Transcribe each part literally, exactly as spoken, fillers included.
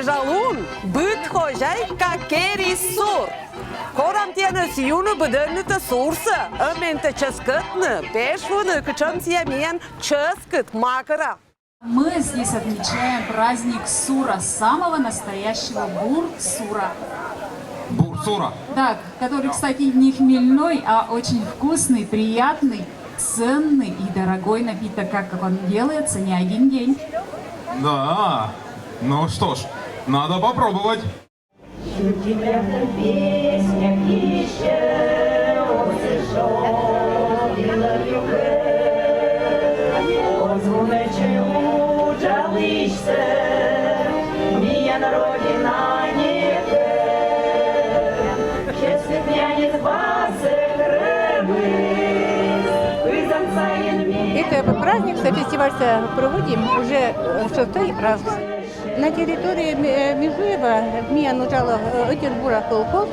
Жалун быд хозяйка керис сур. Корам тіянӧс юны быдӧннытӧ сурсӧ, ӧмӧнтӧ чӧскӧтны, пешлыны, кутшӧм сійӧ миян чӧскыт, макӧра. Мы здесь отмечаем праздник Сура, самого настоящего бур Сура. Бур Сура. Да, который, кстати, не хмельной, а очень вкусный, приятный, ценный и дорогой напиток, как он делается не один день. Да, ну что ж, надо попробовать. Это праздник, фестиваль проводим уже э, шестой раз. На территории Ме- Межуева миян уджалӧ э, ӧтик бура колхоз,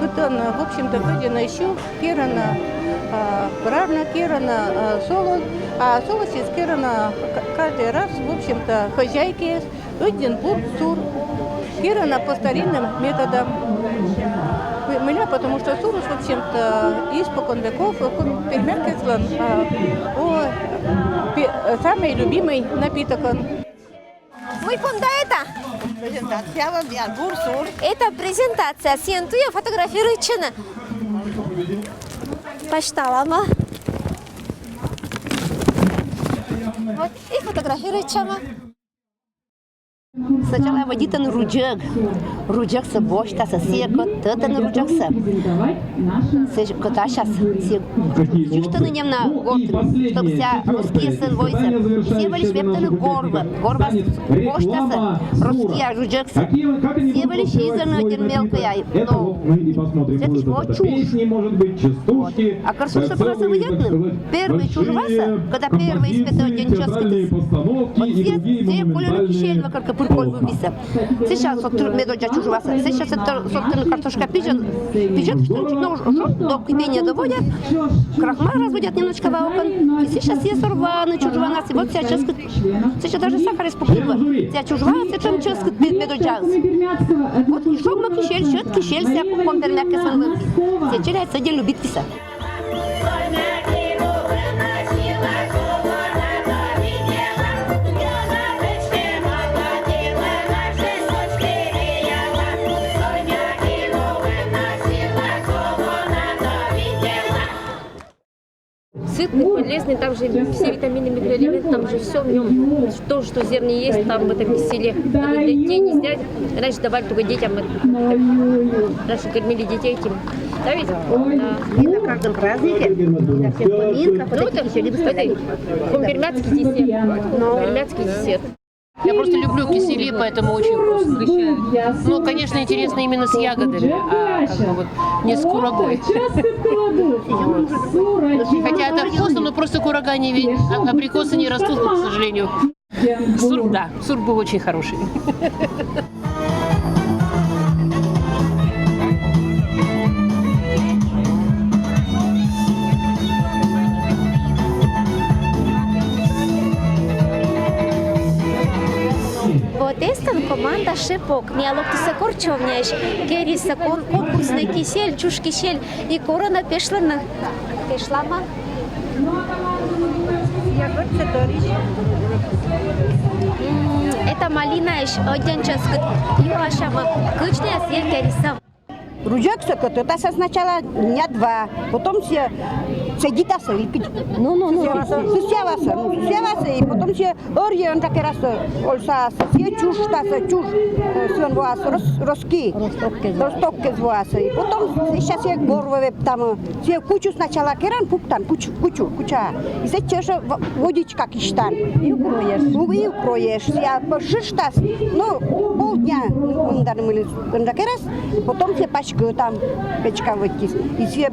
кытӧн, э, в общем-то, кӧдзӧны сю, керӧны э, ржанаӧс, керӧны э, солӧс, а солӧсыс керӧны к- каждый раз, в общем-то, хозяйкаӧс, ӧтик бур сур, керӧны по старинным методам. М- Мыля, потому что сурыс, в общем-то, испокон веков, э, кун- пермякъяслӧн э, о, пе- э, самый любимый напиток он. Мый понда это? Презентация вам, я, бур сур. Это презентация. Сійӧн туйӧ фотографируйтчыны. Пасьталам. Вот, и фотографируйтчам. Сначала вӧдитӧны руджӧк. Руджӧксӧ босьтасӧ, сійӧ кӧ- тӧдӧны руджӧксӧ. Сійӧ кӧ- тасяс, сійӧ кыштӧны нем на гортын, чтоб сійӧ рос киӧ сэн войсӧ. Сійӧ вӧлісь вевттӧны горвӧ. Горвас босьтасӧ, рос киӧ руджӧксӧ. Сійӧ вӧлісь изӧны ӧтик мелкӧя. Но сэтысь во чуж. Вот. А кор сурсӧ пырас вӧдитны, первой чужвасӧ, когда первой испытывать день чӧскыдыс. Вот сійӧ, сійӧ кольӧны кисель вӧ, кор кӧ пыр кольны висьӧ. Сейчас вот медоддза чужвасӧ. Сейчас это, собственно, картошка пижӧн, пижӧн, что ли, ну, уж, уж до кипения доводят, крахмал разводят немножко ваукан. И сейчас сійӧ сорваны, чужванас, и вот сійӧ чӧскыд. Сейчас даже сахар испуктывает. Сійӧ чужвас, сэтшӧм чӧскыд мед-, медоддзаыс. Вот и шогмӧ кисель, сьӧд кисель, сійӧ ком пермякӧ сэн вӧлі. Сійӧ челядь сідз любит висьӧ. Сытный, полезный, там же все витамины, микроэлементы, там же все в нем. То, что в зерне есть, там в этом киселе. Надо для детей не зря. Раньше давали только детям. Это. Раньше кормили детей этим. Да ведь? Да. И на каждом празднике, на всех поминках, вот эти кисели выставляют. Хомпермятский десерт. Хомпермятский десерт. Я просто люблю кисели, поэтому очень вкусно. Ну, конечно, интересно именно с ягодами, а как бы вот не с курагой. Вот. Хотя это вкусно, но просто курага не ве-, а- абрикосы не растут, к сожалению. Сур, да, сур был очень хороший. Вот эстӧн команда «Шепок». Миян локтісны Корчовняысь, керисны кон-, конкурснӧй кисель, чуж кисель, и корӧны пешлыны. Пешламӧ. М, это малинаысь, ӧддьӧн чӧскыд. Юасямӧ, кыдз найӧ сійӧс керисӧ. Руджӧксӧ кӧтӧдасӧ сначала дня два, потом сійӧс цедитасӧ, выпить. Ну, ну, ну. Сусьяласӧ, ну, сусьяласӧ, и потом сійӧс ӧрйӧ, ӧнджыка керасӧ, ольсасӧ, сійӧс чужтасӧ, чуж, э, сійӧн воасӧ, рос-, роски. Росток кез. Росток кез воасӧ. И потом сейчас сійӧс горвӧ вевттам. Сійӧс кучу сначала керан, пуктан, кучу, кучу, куча. И сэтчӧ ещё в-, водичка кисьтан. И укроешь. И укроешь. Сійӧс пӧ шыштас, ну, полдня мындан мыльыс ӧнджыка керас, и потом сійӧс пачкӧдтам, печка выводитас. И сійӧс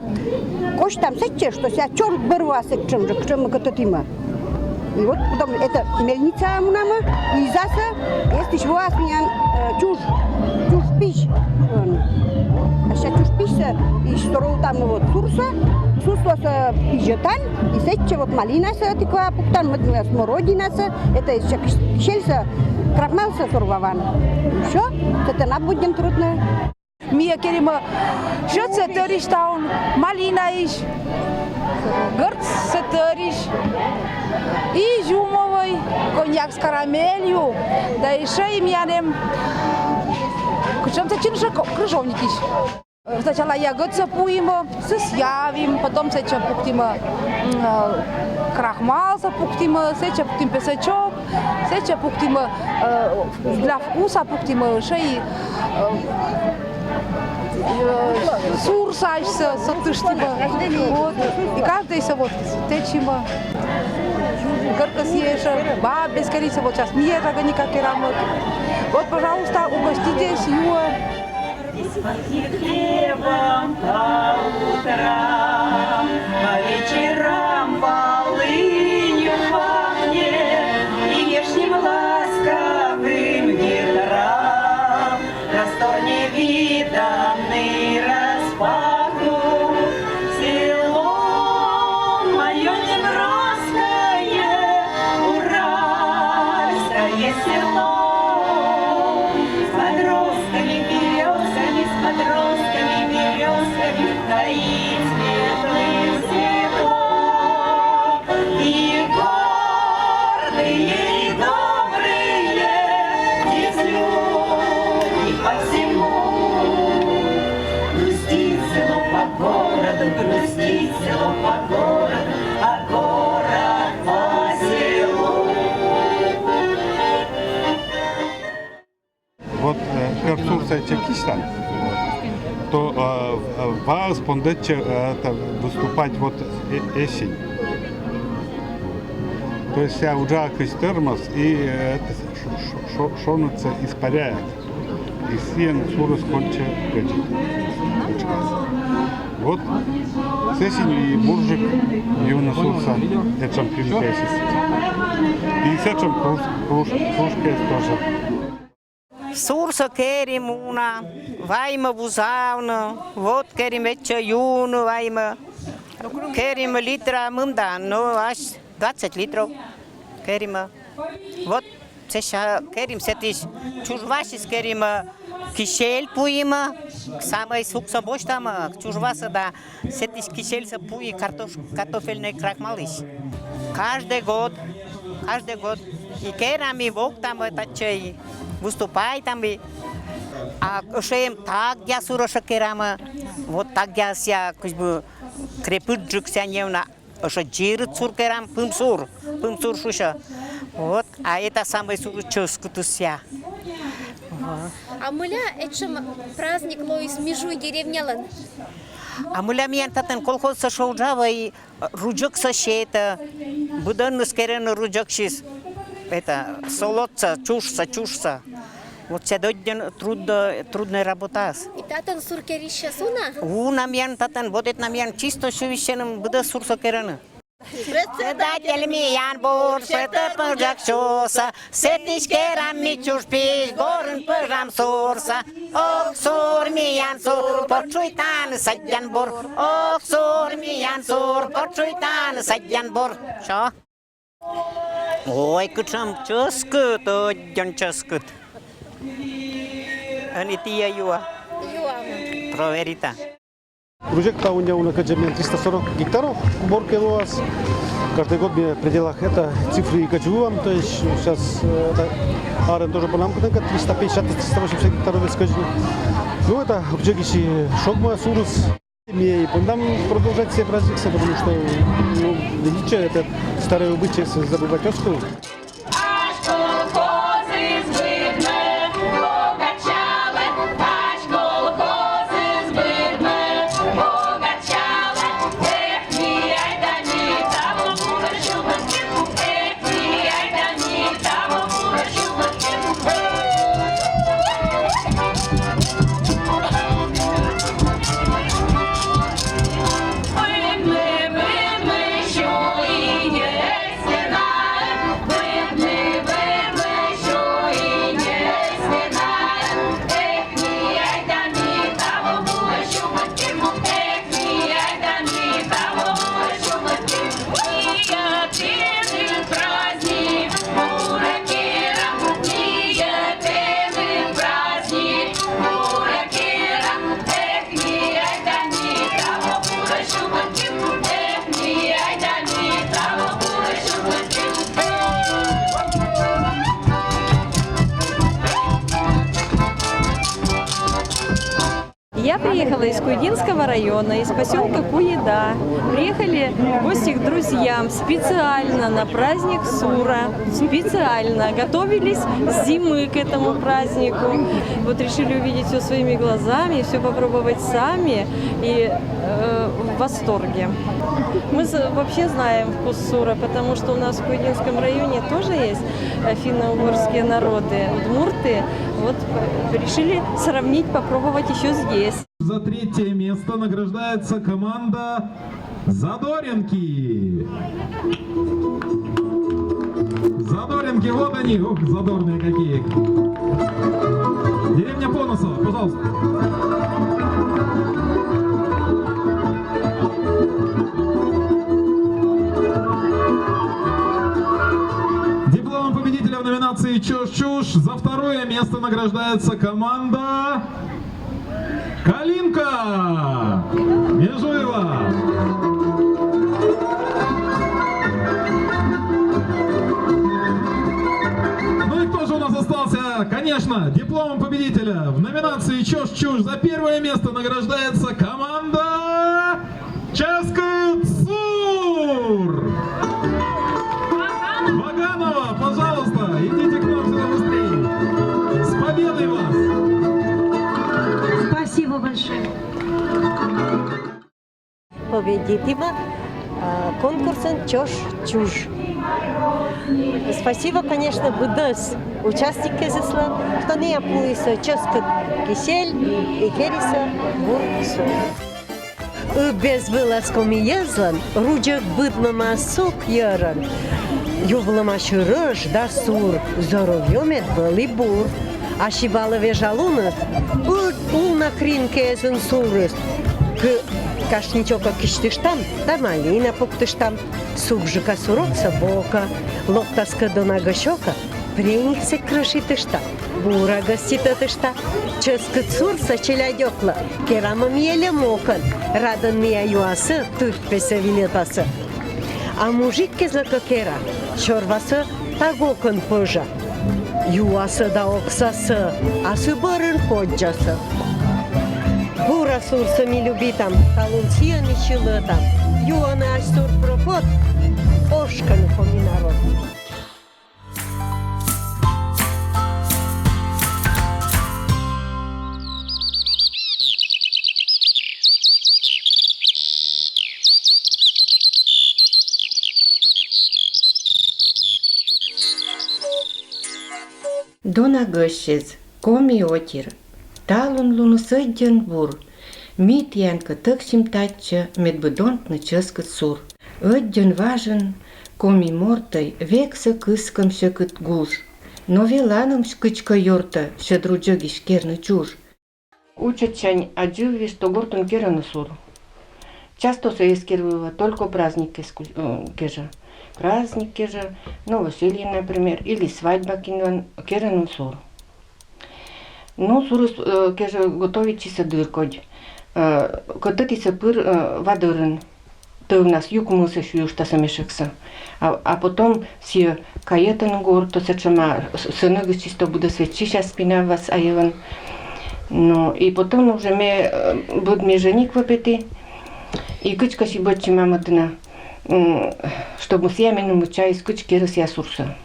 косьтам сэтчӧ, что сійӧ чорыд бӧр воасӧ сэтчӧ жӧ, кутшӧм кӧтӧдтам. И вот потом это мельница мунам, и изасӧ, эстысь воас миян, э, чуж, чуж пищ. Ся чушписьсэ и сторолтам вот сурсэ, сурсэ пижетан, и сэтче вот малинасэ тыква пуктан, мед-, смородинасэ, это ся киш-, кишельсэ, крахмалсэ сорваван. Всё, это на будем трудно. Мие керимэ сьӧдсэ тӧрысь таун, малинаысь, гӧрдсэ тӧрысь, изюмовой, коньяк с карамелью, да ещё и миянэм кучемсэ чинше ко-, крыжовникысь. Сначала ягодсэ пуимэ, сысъя вим, потом сэтче пуктимэ, м, э, крахмалсэ пуктимэ, сэтче пуктимэ песочок, сэтче пуктимэ, э, для вкуса пуктимэ, ещё и, э, э, сурсэ асьсэ сотыштимэ. Вот. И каждыйсэ вот тэчимэ. Гыркысье ещё, ба, бескерисэ вот сейчас мие жагоника керамэ. Вот, пожалуйста, угоститесь, юэ. По хлебом по утрам, по вечерам полынью пахнет, и вешним ласковым ветрам простор невиданный распахнут. Село моё неброское, уральское село, с подростками берёзками, с подростками берёзками таит светлым стеклом. И гордые, и добрые здесь люди по всему. Грустит село по городу, грустит село по городу, а город по селу. Вот, э, кӧр сурсэ чекиськан, то, э, э, ваыс пондэтче, э, это, выступать вот, э, эсень. То есть ся уджа кызь тырмоз и, э, это, ш-, ш-, ш-, шонытсэ испаряет. И сиен сурыс конче кыдзи. Вот. Сэсся и бурджык юны сурса, этшем пинкесис. И сэтшем круж-, круж-, кружкаез тоже. Сурсэ керим уна, вайме вузавны, вот керим этче юны вайме. Керим литра мында, но ась двадцать литров керим. Вот сэсся керим сэтысь чужвасьыс керим, кисель пуим, самой суксо босьтам чужвасэ да. Сэтысь кисельсэ пуи картош-, картофельной крахмалысь. Каждый год, каждый год. И керам, и воктам, и татчы, и выступайтам, и, а, эшеем тагъя сур эше керам, вот тагъя сия, как бы, крепыджык сия неуна, эше ӟырыт сур керам, пымсур, пымсур шуса. Вот, а это самой сур ческыт сия. Вот. А мыля этшем праздник лоис Межуй деревнялэн? А мыля миян татын колхозсэ шоу джавай, руджыксэ сеты, быдэныс керены руджыксэс. Это, солодса, чушса, чушса. Вот сядодден трудно, трудная работа. И татын сур керисьяс уна? Уна миян татын, вот это миян чисто сювисеным быдэ сурсо керены. Председатель миян бур, сетэ пыжак чуса, сэтысь керам ми чушпись, горын пыжам сурса. Ок, сур миян сур, почуйтан садян бур. Ок, сур миян сур, почуйтан садян бур. Всё. Ой, кыӵем ческыт, ӧддьӧн ческыт. Ӧні тӥ юа? Юам. Проверита. Ружек та уня уна кадь миян триста сорок гектаров уборки луоз. Каждый год мы в пределах это цифры и кадь юам, то есть сейчас, э, это арын тоже по нам кутынка триста пятьдесят, триста восемьдесят гектаров есть кадь. Ну, это ружек ещё шогма сурыс. Ми и пондам продолжать все праздниксы, потому что, ну, видите, это старые обычаи с-, забывать оз кулэ. Курганского района, из поселка Куеда. Приехали в гости к друзьям специально на праздник Сура. Специально готовились с зимы к этому празднику. Вот решили увидеть все своими глазами, все попробовать сами. И э, в восторге. Мы вообще знаем вкус Сура, потому что у нас в Куединском районе тоже есть э, финно-угорские народы, удмурты. Вот решили сравнить, попробовать еще здесь. За третье место награждается команда Задоринки. Задоринки, вот они, ух, задорные какие. Деревня Поносова, пожалуйста. Дипломом победителя в номинации «Чушь-чушь» за второе место награждается команда Калинка! Межуева! Ну и кто же у нас остался? Конечно, дипломом победителя в номинации «Чушь-чушь» за первое место награждается команда Ческыт Сур! Ваганова, пожалуйста, идите к нам сюда быстрее. С победой вас! Спасибо большое. Победитель конкурсен «Чош чуж». Спасибо, конечно, быдэс участникезыслэн, что не апулыса ческыт кисель и кериса бур сур. Ыбез вылаз коми йӧзлэн руджык быдмама сук йӧрын. Ювлыма шырыш да сур, здоровьё мед вӧлі бур. Аси балы вежа луныт, ыль улна кринкеезын сурыс. Кы кашничока кисьтыштам, да малина пуктыштам. Субжика сурокса бока, локтас кыдона гыщока, прениксэ крышитышта, бура гоститытышта. Ческыт сурса челядёкла керама миеле мокон, радын мия юасы, тырпесэ вилетасы. А мужик кезлака кера, сёрваса тагокын пӧжа. Юаса да оксаса, асы бӧрын поддзаса. Бура сурса ми любитам, талун сия ми сьылытам. Юаны ась сур пропот, ошканы коми народ. Дона гӧсьсез, коми отир. Талун луны сӧддьӧн бур. Ми тіянкӧд тӧксим татчӧ, медбыд онтны чӧскыд сур. Ӧддьӧн важӧн коми мортӧй вексӧ кыскӧм сьӧкыд гуж. Но веланым кыдзкӧ ёртӧ сьӧд руджӧгысь керны чуж. Учӧтсянь аддзывйи, што гортын керӧны сур. Часто сійӧс эз кер вӧв-ва, только праздникъяс кежӧ. Праздник кежӧ, новоселье, например, или свадьба кинлӧн, керӧны сур. Ну, сурыс кежӧ готовитчисӧ дыр кодь. Кӧтӧдісӧ пыр ва дӧрын. Тӧвнас юкмылсӧ сюйыштасӧ мешӧксӧ. А, а потом сійӧ кайӧ тэн гортӧ сэтшӧма, сынӧгыс чисто быдӧс виччыся спина вӧлі айӧвӧн. Ну, и потом уже ме, быд ме жених вӧ петі. И кыдзкӧ сибӧдчи мамӧ дінӧ, чтобы сійӧ меным мыччаис, кыдз керны сійӧ сурсӧ.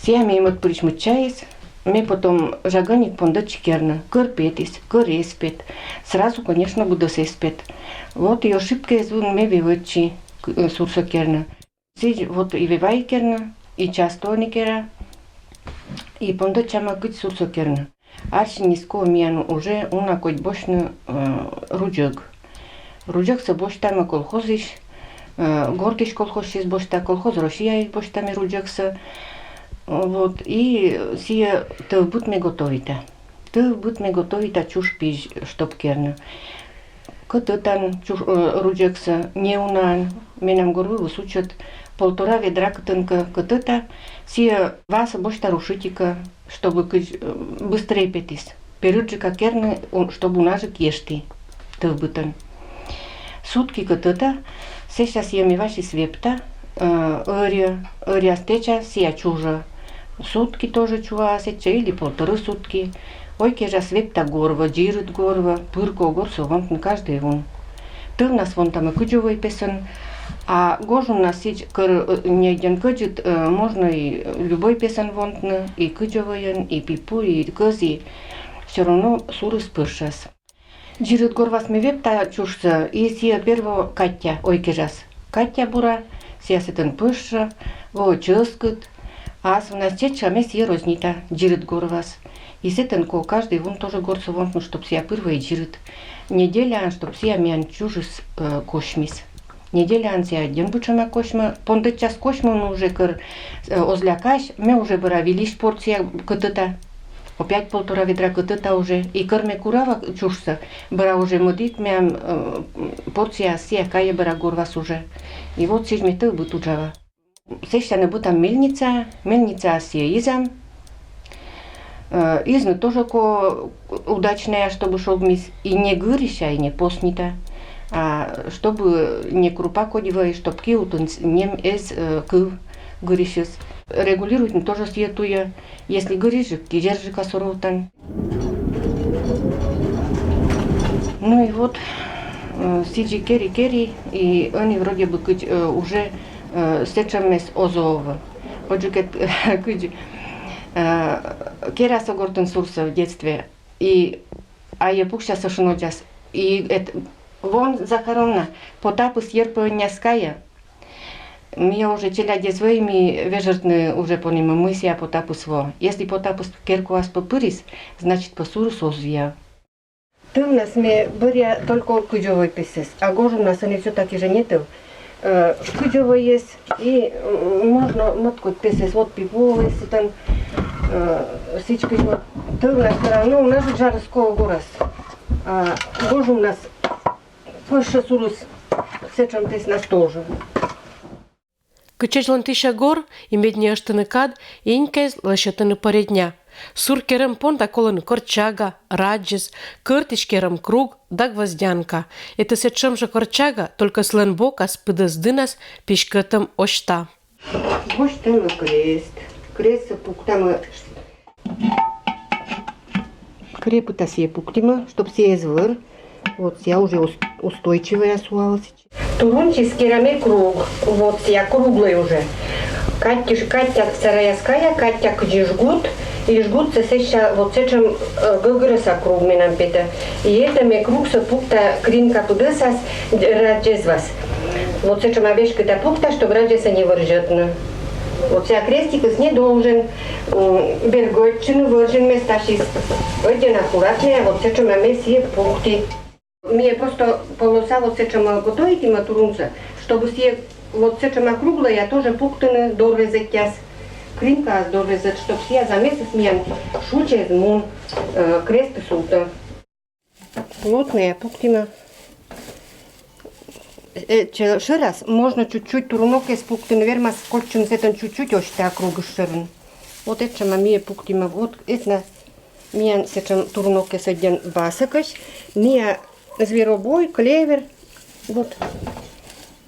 Сійӧ ме мӧдпырысь мыччаис, ме потом жагӧнник пондӧдчи керны, кӧр петіс, кӧр эз пет. Сразу, конечно, быдӧс эз пет. Вот и ошибкаыс вылын ме вевӧдчи сурсӧ керны. Сідз вот и вевай керны, и часто ӧні кера, и пондӧдчама, кыдз сурсӧ керны. Арсиньыс ков миян уже уна кодь босьтны руджӧг. Руджӧгсӧ босьтамӧ колхозысь, гортысь колхозысь босьта, колхоз Россияысь босьта ме руджӧгсӧ. Вот, и сійӧ тӧвбыт ме готовита. Тӧвбыт ме готовита чуж пизь, чтоб керны. Кӧтӧтан чуж руджӧгсӧ, неунаӧн, менам горвывйыс учӧт, полтора ведра кытӧнкӧ кӧтӧта, сійӧ васӧ босьта рушитика, чтобы кыдз быстрей петіс. Перыджыка керны, чтобы унажык ешті тӧвбытӧн. Сутки кӧтӧта, сэсся сійӧ ме васис вепта, ӧрйӧ, ӧръяс тэча, сійӧ чужӧ. Сутки тоже чуа сэтчӧ или полторы сутки. Ой кежас вепта горвӧ, дзирыд горвӧ, пыр ко горсӧ вонтны каждӧй вун. Тӧвнас вонтамӧ кыдзӧвӧй песӧн, а гожуннас сідз, кӧр, э, ньӧддьӧн кӧдзыд, э, можно и любӧй песӧн вонтны, и кыдзӧвӧйӧн, и пипу, и кӧз, и всё равно сурыс пӧшас. Дзирыд горвас ме вепта чужсӧ, и сійӧ перво Катя ой кежас. Катя бура, сійӧ сэтӧн пӧшӧ, во чӧскыд, а асывнас чечча ме сійӧ рознита, дзирыд горвас. И сэтӧн ко каждӧй вун тоже горсӧ вонтны, чтоб сійӧ пыр вӧй дзирыд. Неделяӧн, чтоб сійӧ миян чужыс, э, косьмис. Неделяӧн сійӧ ӧдйӧн быдсяма косьмӧ, пондӧдчас косьмӧны уже, кӧр, э, оз лякась, ме уже бара вильысь порция кӧтӧта. Опять полтора ведра кӧтӧта уже. И кӧр ме курава чужсӧ, бара уже мӧдыд миян, э, порция сійӧ кайӧ бара горвас уже. И вот сідз ме тӧв быд уджава. Сэсся нӧ быдтам мельницаӧ, мельницаас сійӧ изам. Э, изны тоже ко удачнӧя, чтобы шогмис и не гырися, и не поснита. А чтобы не крупа кодь вӧй, чтоб ки утын с-, нем эз, э, кыв гырысьыс. Регулируйтны тоже сійӧ туйӧ. Если гырысьджык, кизержыка соровтан. Ну и вот, э, сідзи кери-кери, и ӧні вроде бы кыдз, э, уже, э, сэтшӧммес оз овны. Отже, кыдз, э, керасӧ гортын сурсӧ в детстве, и айӧ пуксясӧ шынодзас, и эт, вон, Захаровна, Потапыс йӧр пӧ ӧнія кайӧ. Миян уже челядьыс вӧй, ми вежӧртны уже понімӧ, мый сійӧ Потапыс во. Если Потапыс керкаас пӧ пырис, значит, пӧ сурыс оз вия. Тӧвнас ме бӧръя только кыдзӧвӧй песӧс, а гожуннас ӧні всё-таки жӧ не тӧв. Э, кыдзӧвӧйыс и, м, можно мӧд кодь песӧс, вот пипуыс сэтӧн, э, сідз кыдз вот тӧвнас, но у нас жарыс ко горас. А гожуннас пӧшӧ сурыс сэтшӧм песнас тоже. Кытчӧдз ломтысьӧ гор, и медни ӧштыны кад, и инькаыс лӧсьӧдтыны пӧрӧдня. Сур керӧм понда колӧны корчага, радзьӧс, кӧртысь керӧм круг да гвоздянка. Этӧ сэтшӧм жӧ корчага, только сылӧн бокас, пыдӧс дынас, писькӧтӧм осьта. Босьтам крест. Крестсӧ пуктам. Крепыта сійӧ пуктимӧ, чтоб сійӧ эз вӧр. Вот сійӧ уже ус-, устойчивая суалась. Турунсьыс керам круг, вот сійӧ круглӧй уже. Каттьыш-, Каття сараяс кая, Каття кыдзи жгут, и жгутсӧ сэсся вот сэтшӧм, э, гӧгрӧса круг менам петӧ. И этӧ ме кругсӧ пукта кринка пыдӧсас радзьӧзвас. Вот сэтшӧма веськыда пукта, чтоб радзьӧсӧ не вӧрзьӧдны. Вот сійӧ крестикыс не должен, м, бергӧдчыны, вӧрзьыны местасьыс. Ӧдйӧн аккуратнӧя, вот сэтшӧма ме сійӧ пукті. Ми просто полоса вот сэтшӧма готовитім турунсӧ, чтобы сійӧ вот сэтшӧма круглӧя тоже пуктыны дорвезӧдчас. Кринкаыс дорвезӧд, чтоб сійӧ замесыс миян шучӧ эз мун, э, крестыс утӧ. Плотнӧя пуктимӧ. Э, че-, шӧрас можно чуть-чуть турунокӧс пуктыны, вермас кольччыны сэтӧн чуть-чуть осьта кругыс шӧрын. Вот этшӧма ми пуктимӧ. Вот этна миян сэтшӧм турунокӧс ӧдйӧн басӧкӧсь. Миян зверобой, клевер. Вот.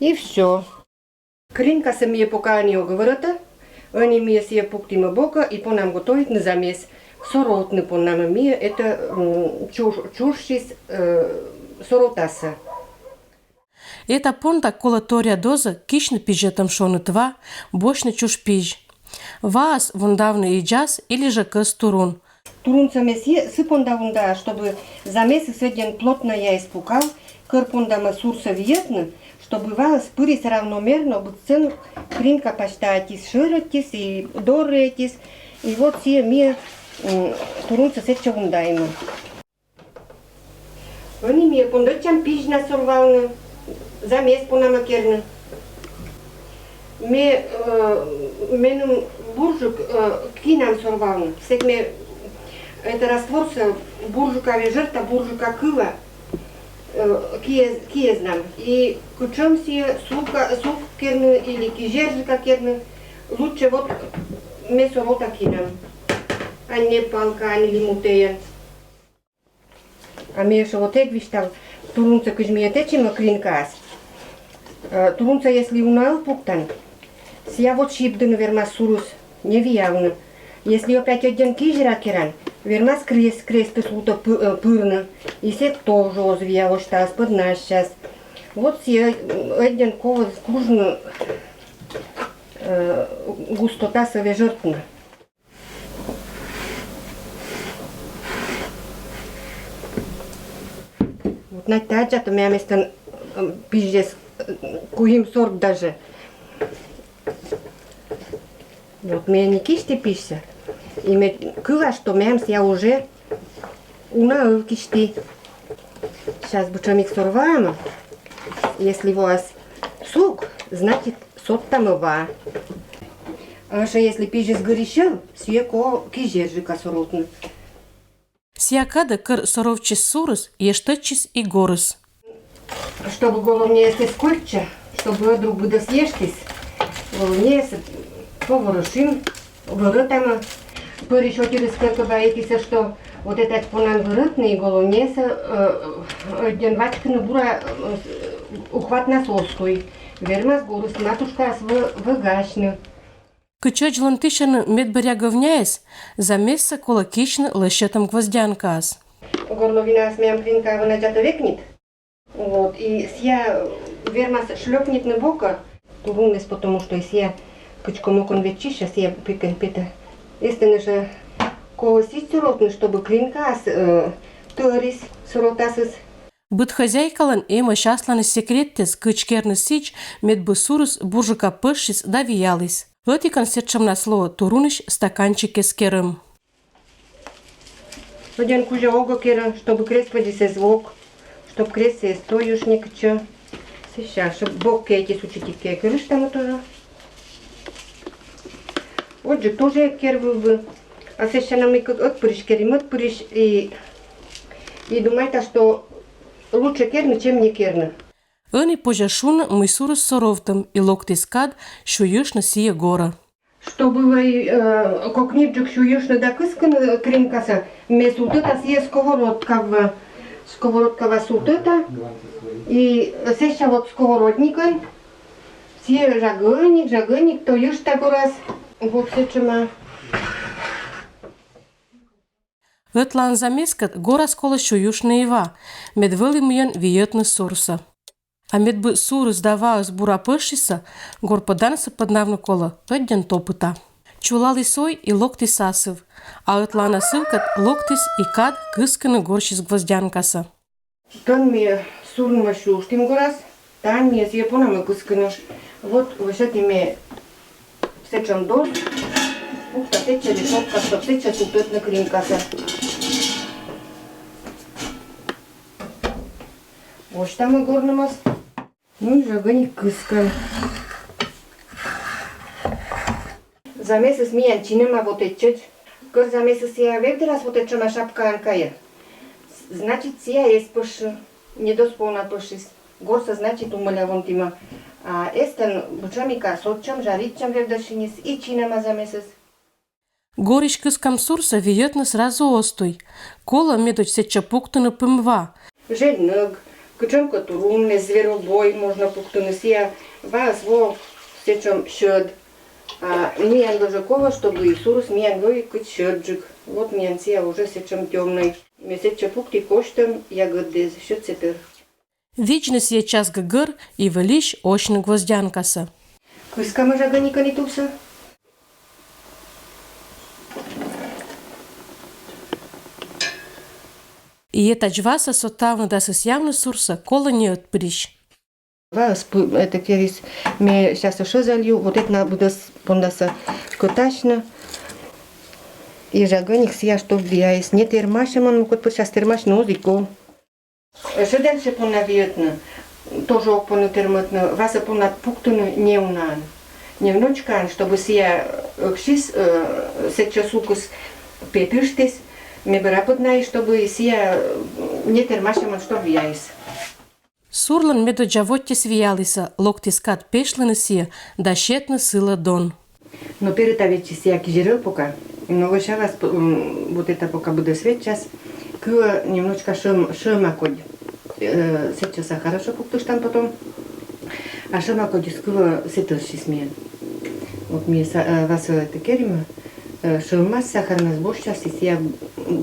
И всё. Кринкасӧ ми пока ӧні ог вӧрӧдтӧ, ӧні ми сійӧ пуктимӧ бокӧ и понам готовитны замес. Соровтны понам ми этӧ, м, чуж-, чужсьыс, э, соровтасӧ. Этӧ понда колӧ торъя дозӧ кисьтны пизьӧтӧм шоныд ва, босьтны чуж пизь. Ваас вундавны идзас или жӧ кӧс турун. Турунсӧ ме сы понда вунда, чтобы замесыс ӧдйӧн плотнӧя эз пукав, кӧр пондамӧ сурсӧ виӧдны, чтобы ваас пырис равномерно, быдсӧн кринка пасьта ӧтіс, шӧр ӧтіс и дорӧ ӧтіс. И вот сійӧ ми, м, турунсӧ сэтчӧ вундаӧмӧ. Ӧні ми пондӧдчам пизьнас сорвавны, замес понамӧ керны. Ме, э, меным бурджык, э, кинам сорвавны. Сэк ме этӧ растворсӧ бурджыка вежӧрта, бурджыка кыва, э, киӧ-, киӧзнам. И кутшӧм сійӧ, сука, сук керны или кизержыка керны, лучше вот ме сорвавта кинам. Ань не палка, ань лимутеен. А ме ещӧ вот эг висьтав турунсӧ, кыдз ми тэчимӧ кринкаас. Э, турунсӧ если уна ӧв пуктан, сійӧ вот сибдыны вермас сурыс, не виявны. Если опять ӧдйӧн кизера керан, Вермас крест, крестыс луто пы-, э, пырны. И сет тоже оз вия, озьы тас пыднасяс. Вот сие, м, ӧдйӧн колӧ кужны, э, густотасӧ вежӧртны. Вот Надь тадзи-то мем эстӧн, м, пизьӧс, м, куим сорт даже. Вот ме нин кисьті пизьсӧ. И ме кыла, что мем сія уже уна ӧвкисьті. Сейчас быдсяма сорӧ ваӧма. Если воас сук, значит, содтам ва. А ещӧ если пизьыс гырйысьӧ, сійӧ колӧ кизьӧрджыка соровтны. Сія кадӧ, кӧр соровтчис сурыс, ештӧдчис и горыс. Чтобы головнее сійӧс кольчча, чтобы ӧд друг быдӧс ештіс, головнее сійӧс поворошим, вӧрӧтам. Пӧрысь отирыс кӧ-, кӧ вайӧ кисӧ, что вот этад понан вӧрӧтны, и головнее сійӧс, э, ӧдйӧн вачкыны бура, э, ухватнас оз туй. Вермас горыс, матушкаыс вӧ-, вӧгасьны. Кыдз ӧдзлӧн тысьӧны медбӧръя говняӧс, замессӧ колӧ кисьны лӧсьӧдӧм гвоздянкаӧс. Горловинаыс мем кринка вӧвны ачыд векнит. Вот, и сія вермас шлёпнитны бокӧ. Туруннас, потому что сія кыдзкӧ мукӧн вӧчисны, сія петӧ, петӧ. Эстӧн ещӧ колӧ сідз соровтны, чтобы кринкаыс, э, тӧрис, соровтасыс. Быд хозяйкалӧн эмӧсь асланыс секреттӧс, кыдз керны сідз, медбӧ сурыс бурджыка пӧшйис да вияліс. Ӧтикӧн сэтшӧмнас лоӧ турунысь стаканчиккӧд керӧм. Ӧдйӧн кузя огӧ керӧ, чтобы крестводзыс эз вок, чтоб крестсӧ эз тойыш некытчӧ. Сэсся, чтоб бок кӧ эті сучитик кӧ, керыштам тоже. Отже, тоже кер вывті. А сэсся на мыйкӧ ӧтпырысь керим, ӧтпырысь и, и думайта, что лучше керны, чем не керны. Ӧні позьӧ шуны, мый сурыс соровтӧм, и локтіс кад сюйыштны сійӧ горӧ. Чтобы вӧлі, э, кокниджык сюйыштны да кыскыны кринкасӧ, ме султӧта сійӧ сковородкаӧ. Сковородкаӧ султӧта. И сэсся вот сковородникӧн сійӧ жагӧник, жагӧник тойышта горас. Вот сэтшӧма. Ӧтлаын замескӧд горас колӧ сюйыштны и ва, мед вӧлі мыйӧн виӧдны сурсӧ. А медбӧ сурыс да ваыс бура пӧшйисӧ, гор пӧданысӧ пӧднавны колӧ ӧдйӧн топыта. Чулаліс ой и локтіс асыв, а ӧтлаын асывкӧд локтіс и кад кыскыны горсьыс гвоздянкасӧ. Тан ме сурнмӧ сюйыштім горас, тан ме сійӧ понам кыскыны. Вот вӧчӧді ме сэтшӧм дон, пукта сэтчӧ решётка, чтоб сэтчӧ султӧдны кринкасӧ. Восьтам горнымӧс. Ну, жагӧник кыскӧм. Замесыс миян чинӧма вот этчӧдз. Кор замесыс сія вевдӧрас вот этшӧма шапкаӧн кайӧ, значит, сія эз пӧшйы, недосполна пӧшйис. Горсӧ, значит, умӧля вонтімӧ. А эстӧн быдсямика сотчам, жаритчам вевдӧсыньыс и чинӧма замесыс. Горысь кыскӧм сурсӧ виӧдны сразу оз туй. Колӧ медодз сэтчӧ пуктыны пым ва. Жень нӧг, кутшӧмкӧ турун, зверобой можно пуктыны, сія ваыс во сэтшӧм сьӧд. А миян вӧлі жӧ колӧ, чтобы и сурыс миян вӧлі кыдз сьӧдджык. Вот миян сія уже сэтшӧм тёмнӧй. Ме сэтчӧ пукті, косьтӧм ягӧддӧ, сьӧдсӧ тӧр. Видзны сійӧ час гӧгӧр и вӧлісь осьны гвоздянкасӧ. Кыскам жагӧникӧн и тувсӧ. И этадз васӧ содтавны да сӧсъявны сурсӧ колӧ не ӧтпырысь. Ваыс пу-, это керис, ме сейчас ещё залью, вот это на быдӧс пондасӧ кӧтасьны. И жагӧник сія чтоб вияис. Не тэрмасьӧмӧн, мукӧд пыр сейчас тэрмасьны оз и ков. Шӧдӧн сійӧ понна виӧдны, тоже ог поны тэрмӧдны, васӧ понна пуктыны неунаӧн, невночкаӧн, чтобы сія ӧксис, э, сэтчӧ сукыс петыштіс, ме бара пӧднаи, чтобы сія, э, не тэрмасьӧмӧн, чтоб вияис. Сурлӧн медодзза водзтіс виялісӧ, локтіс кад пешлыны сійӧ да сетны сылӧ дон. Но перед та вӧчи сія кизьӧрӧ пока. Но вӧчалас, м, вот это пока быдӧс вӧчас. Кыӧ немножко шӧм-, шӧма кодь. Э, сэтчӧ сахарӧ ещё пуктыштан потом. А шӧма кодьыс кыӧ сэтӧрсис миян. Вот ми са-, э, васӧ это керимӧ. Э, шӧмас сахарнас босьтчас, и сія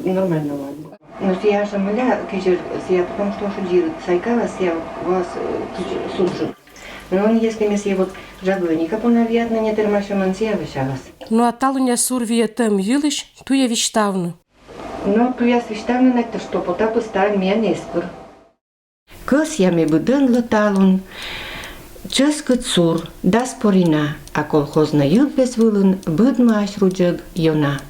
Нормально ладно. Но сія же мыля, кыдзи сія, потому что шудзи сайкала, сія вас, э, кыдзи сужу. Но он, если ме сія вот жаглыни капуна виятна не термашемын, сія высялас. Ну а талунъя сур виетӧм йылысь туйӧ висьтавны. Но туйяс висьтавны на то, что Потапыс таӧн миян эз пыр. Кӧсъя ме быдӧнлы талун чӧскыд сур, дас порина, а колхоз на йылпес вылын быдмӧ ась рудзӧг ёна.